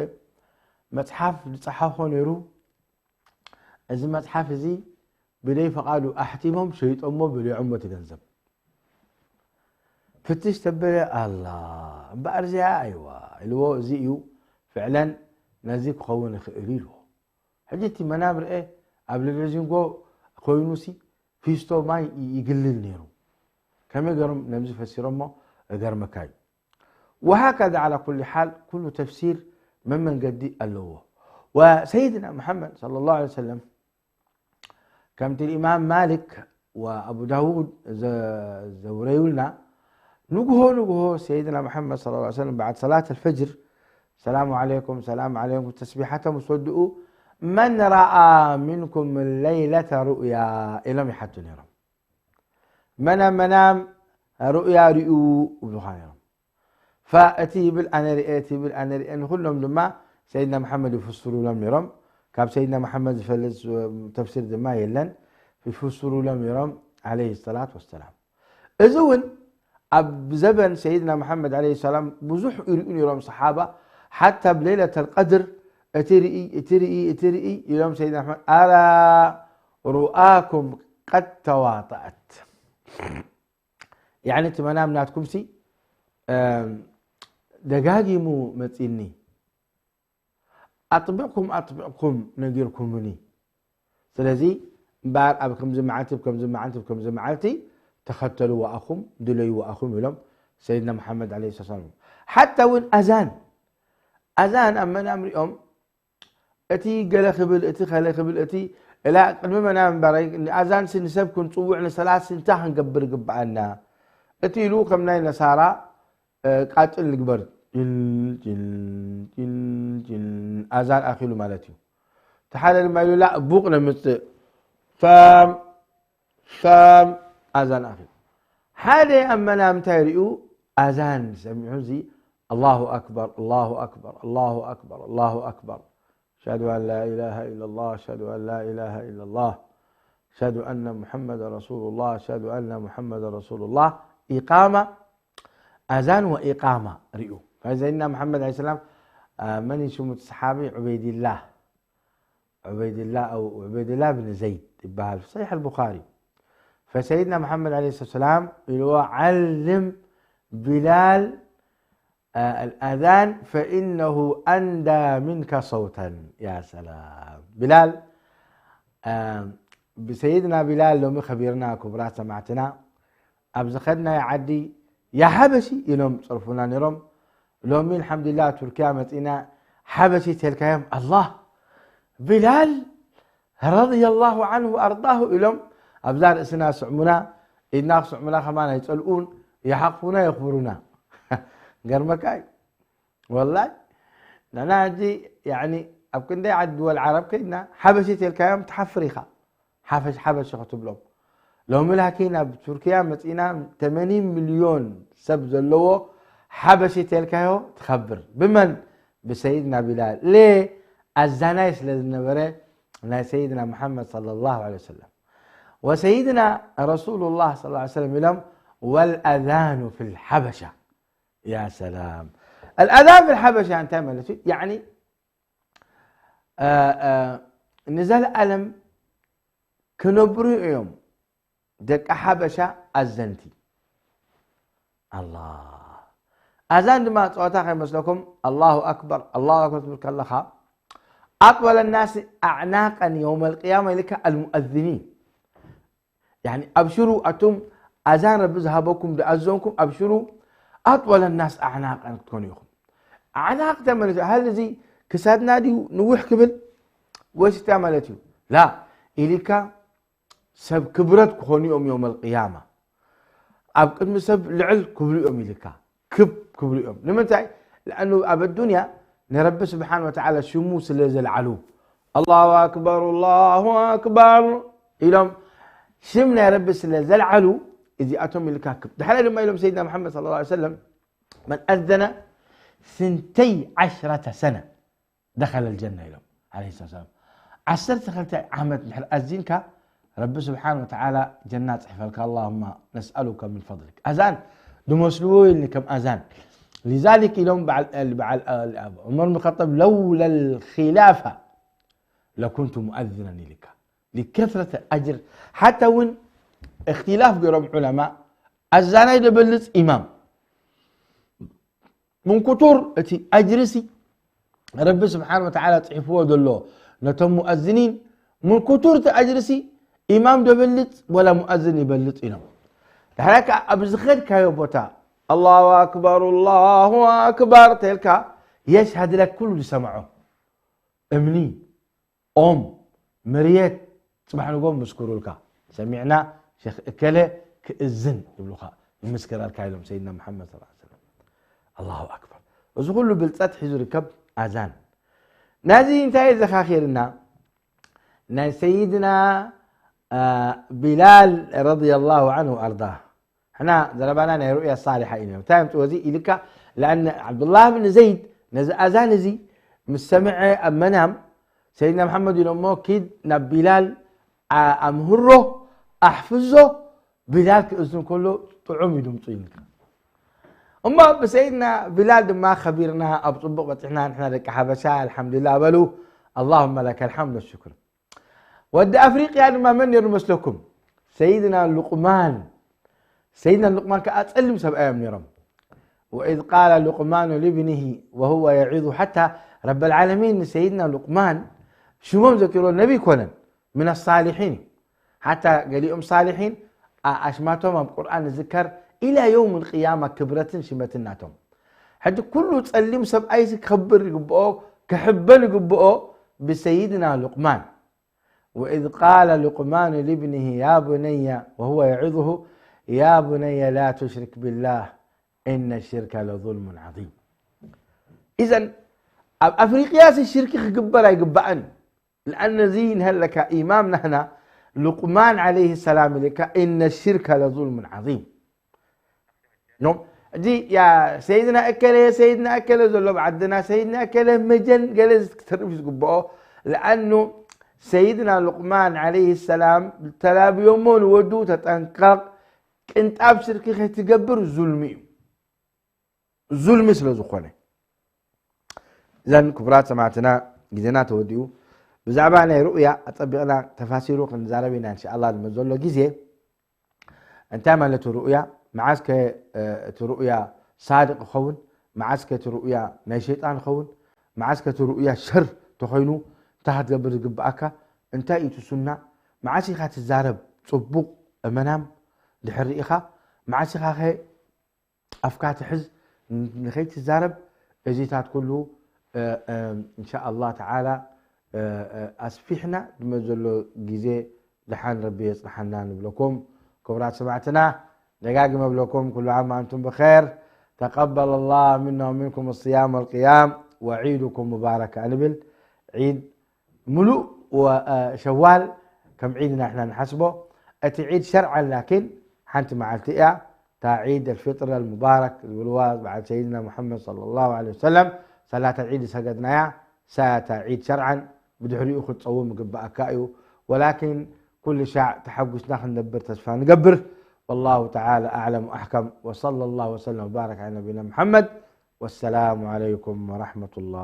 መጽሓፍ ዝጸሓፎ ነይሩ። እዚ መጽሓፍ እዚ ብደይ ፈቓዱ ኣሕቲሞም ሸይጦሞ ብሊዖሞ እቲ ገንዘብ። ፍትሽ ተበለ፣ ኣላ እምበኣር እዚኣ ኣይዋ ኢልዎ። እዚ እዩ ፍዕለን ነዚ ክኸውን ይኽእል እዩ ኢልዎ። ሕጂ እቲ መናም ርኤ ኣብ ልዕሊ ዚንጎ ኮይኑሲ ፊስቶ ማይ ይግልል ነይሩ። ከመይ ገይሮም ነዚ ፈሲሮሞ እገርመካ እዩ። وهكذا على كل حال ኩሉ ተፍሲር መመንገዲ ኣለዎ። وسيدنا محمد صلى الله عليه وسلم ከምቲ الإمام مالك وأبو داود ዘ- ዘውረዩልና ንግሆ ንግሆ سيدنا محمد صلى الله عليه وسلم بعد صلاة الفجر سلام عليكم سلام عليكم ተስቢሓቶም ምስ ወድኡ من رأى منكم الليلة رؤيا ኢሎም ይሓቱ ነይሮም። መን ኣብ መናም ሩእያ ሪኡ ይብሉኻ ነይሮም። ፈእቲ ይብል ኣነ ርኤ፣ እቲ ይብል ኣነ ርኤ፣ ንኩሎም ድማ ሰይድና መሓመድ ይፍስሩሎም ነይሮም። ካብ ሰይድና መሓመድ ዝፈልጥ ተፍሲር ድማ የለን፣ ይፍስሩሎም ነይሮም ዓለይሂ ሰላት ወሰላም። እዚ እውን ኣብ ዘበን ሰይድና መሓመድ ዓለይሂ ሰላም ብዙሕ ይርእዩ ነይሮም ሰሓባ፣ ሓታ ኣብ ሌለተል ቀድር እቲ ርኢ፣ እቲ ርኢ፣ እቲ ርኢ ኢሎም ሰይድና መሓመድ ኣራ ሩኣኩም ቀድ ተዋጠአት። ያዕኒ እቲ መናም ናትኩምሲ ደጋጊሙ መጺኒ ኣጥቢቕኩም ኣጥቢቕኩም ነጊርኩምኒ። ስለዚ እምበኣር ኣብ ከምዚ መዓልቲ ከምዚ መዓልቲ ከምዚ መዓልቲ ተኸተልዎ ኣኹም ድለይዎ ኣኹም ኢሎም ሰይድና መሓመድ ዓለይሂ ሰላም። ሓታ እውን ኣዛን ኣዛን ኣብ መናም ሪኦም እቲ ገለ ክብል እቲ ከለ ክብል እቲ እላ ቅድሚ መናም እምበኣር ኣዛንሲ ንሰብ ክንፅውዕ ንሰላትሲ እንታይ ክንገብር ይግብኣና እቲ ኢሉ ከም ናይ ነሳራ ቃጭል ንግበር ጅል ጅል ጅል ጅል ኣዛን ኣኺሉ ማለት እዩ። እቲ ሓደ ድማ ኢሉ ላ ቡቕ ነምፅእ ፋም ፋም ኣዛን ኣኺሉ ሓደ ኣብ መናም እንታይ ሪኡ ኣዛን ሰሚዑ እዚ ኣላሁ ኣክበር ኣላሁ ኣክበር ኣላሁ ኣክበር ኣላሁ ኣክበር أشهد أن لا إله إلا الله أشهد أن لا إله إلا الله أشهد أن محمدا رسول الله أشهد أن محمدا رسول الله إقامة ኣዛን ወኢቃማ ሪኡ። ሰይድና መሓመድ ዓለይሂ ሰላም መን እዩ ሽሙ እቲ ሰሓቢ ዑበይድላህ ዑበይድላህ أو ዑበይድላህ ብን ዘይድ ይበሃል في صحيح البخاري فسيدنا محمد عليه الصلاة والسلام ኢልዎ علم بلال الأذان فإنه أندى منك صوتا يا سلام بلال ብሰይድና ቢላል ሎሚ ከቢርና ክቡራት ሰማዕትና ኣብ ዝኸድናዮ ዓዲ ያ ሓበሺ ኢሎም ፀርፉና ነይሮም ሎሚ الحمد لله ቱርኪያ መፂና ሓበሺ ተልካዮም ኣላህ ቢላል ረضي الله عنه وأرضاه ኢሎም ኣብዛ ርእስና ስዕሙና ኢድና ክስዕሙና ከማን ኣይፀልኡን ይሓቕፉና የኽብሩና ገርመካ እዩ ወላይ ንሕና ሕጂ ያኒ ኣብ ክንደይ ዓዲ ድወል ዓረብ ከይድና ሓበሺ ተልካዮም ትሓፍር ኢኻ ሓፈሽ ሓበሺ ክትብሎም ሎሚ ላኪን ኣብ ቱርኪያ መፂና ተመኒን ሚልዮን ሰብ ዘለዎ ሓበሺ ተልካዮ ትኸብር ብመን ብሰይድና ቢላል ሌ ኣዛናይ ስለ ዝነበረ ናይ ሰይድና መሓመድ صلى الله عليه وسلم وسيدنا رسول الله صلى الله عليه وسلم ኢሎም والأذان في الحبشة يا سلام الأذان في الحبشة እንታይ ማለት እዩ يعني ንዘለኣለም ክነብሩ እዮም ደቂ ሓበሻ ኣዘንቲ ኣላ ኣዛን ድማ ፀወታ ከይመስለኩም ኣላሁ ኣክበር ኣላሁ ኣክበር ትብል ከለኻ أطول الناس أعناقا يوم القيامة ኢልካ المؤذنين يعني ኣብሽሩ ኣቱም ኣዛን ረቢ ዝሃበኩም ዝኣዘንኩም ኣብሽሩ أطول الناس أعناقا ክትኮኑ ኢኹም ኣዕናቅ ተመልሰ ሀል እዚ ክሳድና ድዩ ንውሕ ክብል ወይስ እንታይ ማለት እዩ? ላ ኢልካ ሰብ ክብረት ክኾኑ እዮም ዮም ኣልቅያማ። ኣብ ቅድሚ ሰብ ልዕል ክብሉ እዮም ኢልካ ክብ ክብሉ እዮም። ንምንታይ? ለኣኑ ኣብ ኣዱንያ ንረቢ ስብሓን ወተዓላ ሽሙ ስለ ዘልዓሉ ኣላሁ ኣክበር ኣላሁ ኣክበር ኢሎም ሽም ናይ ረቢ ስለ ዘልዓሉ እዚኣቶም ኢልካ ክብ። ድሓላይ ድማ ኢሎም ሰይድና መሓመድ ሰለላሁ ዐለይሂ ወሰለም መን ኣዘነ ስንተይ ዓሽረተ ሰነ ደኸለ ልጀና ኢሎም ዓለይሂ ሰላም። ዓሰርተ ክልተ ዓመት ድሕሪ ኣዚንካ ረቢ ስብሓን ወተዓላ ጀና ጽሕፈልካ ኣላሁማ ነስኣሉከ ምን ፈድሊክ። ኣዛን ድመስልዎ ኢልኒ ከም ኣዛን ሊዛሊክ ኢሎም በዓል በዓል ዑመር ብን ኸጠብ ለውላ ልኪላፋ ለኩንቱ ሙኣዝነን ኢልካ ሊከስረተ ኣጅር ሓታ እውን እክትላፍ ገይሮም ዑለማ ኣዛናይ ደበልፅ ኢማም ምን ክቱር እቲ ኣጅርሲ ረቢ ስብሓን ወተዓላ ፅሒፍዎ ዘሎ ነቶም ሙኣዝኒን ምን ክቱር እቲ ኣጅርሲ ኢማም ደበልፅ ወላ ሙኣዝን ይበልፅ ኢሎም። ድሕራ ከዓ ኣብ ዝኸድካዮ ቦታ ኣላሁ ኣክበር ኣላሁ ኣክበር ተልካ የሽሃድ ለክ ኩሉ ዝሰምዖ እምኒ ኦም መርየት ፅባሕ ንጎ ምስክሩልካ ሰሚዕና ሸክ እከለ ክእዝን ይብሉካ ይምስክረልካ ኢሎም ሰይድና መሓመድ ስ ሰለም ኣላሁ ኣክበር። እዚ ኩሉ ብልፀት ሒዙ ርከብ ኣዛን ናዚ እንታይ ዘኻኺርና ናይ ሰይድና ቢላል ረዲየላሁ ዐንሁ ኣርዳ ሕና ዘረባና ናይ ሩእያ ሳሊሓ እዩ እንታይ ምፅወዚ ኢልካ ለኣነ ዓብዱላህ ብን ዘይድ ነዚ ኣዛን እዚ ምስ ሰምዐ ኣብ መናም ሰይድና መሓመድ ኢሎሞ ኪድ ናብ ቢላል ኣምህሮ ኣሕፍዞ ቢላል ክእዝን ከሎ ጥዑም እዩ ድምፁ ኢልካ እሞ ብሰይድና ቢላል ድማ ከቢርና ኣብ ፅቡቅ በፂሕና ንሕና ደቂ ሓበሻ ኣልሓምዱላ በሉ ኣላሁመ ለከ ልሓምድ ወሽክር ወዲ ኣፍሪቅያ ድማ መን ነይሩ መስለኩም ሰይድና ሉቅማን ሰይድና ሉቅማን ከዓ ፀሊም ሰብኣዮም ነይሮም وإذ قال لقمان لابنه وهو يعظه حتى رب العالمين ንሰይድና ሉቅማን ሽሞም ዘኪሮ ነቢ ይኮነን من الصالحين እዩ ሓታ ገሊኦም ሳሊሒን ኣሽማቶም ኣብ ቁርኣን ዝዝከር ኢላ የውም ቅያማ ክብረትን ሽመትን ናቶም ሕጂ ኩሉ ፀሊም ሰብኣይሲ ክኸብር ይግብኦ ክሕበን ይግብኦ ብሰይድና ሉቅማን وإذ قال لقمان لابنه يا بني وهو يعظه يا بني لا تشرك بالله إن الشرك لظلم عظيم إذن ኣብ ኣፍሪቅያ ሲ ሽርኪ ክግበር ኣይግባእን لأن እዚ ንሀለካ ኢማም ናህና ሉቅማን عليه السلام ኢልካ إن الشرك لظلم عظيم ኖም እዚ ያ ሰይድና እከለ ሰይድና እከለ ዘሎ ብዓድና ሰይድና እከለ መጀን ገለ ክትርፍ ዝግብኦ ለኣኑ ሰይድና ሉቅማን ዓለይህ ሰላም ተላብዮሞ ንወዱ ተጠንቀቕ ቅንጣብ ሽርኪ ከይትገብር ዙልሚ እዩ ዙልሚ ስለ ዝኾነ እዘን ክቡራት ሰማዕትና ግዜና ተወዲኡ ብዛዕባ ናይ ሩእያ ኣፀቢቕና ተፋሲሩ ክንዛረብ ኢና እንሻ ኣላ ድማ ዘሎ ግዜ እንታይ ማለት ሩእያ መዓስ ከ እቲ ሩእያ ሳድቅ ይኸውን መዓስ ከ እቲ ሩእያ ናይ ሸይጣን ይኸውን መዓስ ከ እቲ ሩእያ ሸር ተኾይኑ እንታይ ክትገብር ዝግብኣካ እንታይ እዩ እቲ ሱና መዓስ ኢኻ ትዛረብ ፅቡቕ መናም ድሕር ርኢኻ መዓስ ኢኻ ከ ኣፍካ ትሕዝ ንኸይትዛረብ እዚታት ኩሉ እንሻ ኣላ ተዓላ ኣስፊሕና ድመ ዘሎ ግዜ ደሓን ረቢ የፅንሓና ንብለኩም ክቡራት ሰማዕትና ደጋግመ ብለኩም ኩሉ ዓም ኣንቱም ብኸር تقبل الله منا ومنكم الصيام والقيام وعيدكم مبارك ንብል ዒድ ምሉእ ሸዋል ከም ዒድ ኢና ንሓስቦ እቲ ዒድ ሸርዓን ላኪን ሓንቲ መዓልቲ እያ እታ ዒድ ኣልፍጥር ኣልሙባረክ ዝብልዋ በዓል ሰይድና ሙሓመድ صلى الله عليه وسلم ሰላተ ዒድ ዝሰገድናያ ሳያታ ዒድ ሸርዓን ብድሕሪኡ ክትፀውም ይግብኣካ እዩ ወላኪን ኩሉ ሻዕ ተሓጉስና ክንነብር ተስፋ ንገብር والله تعالى أعلم وأحكم وصلى الله وسلم وبارك على نبينا محمد والسلام عليكم ورحمة الله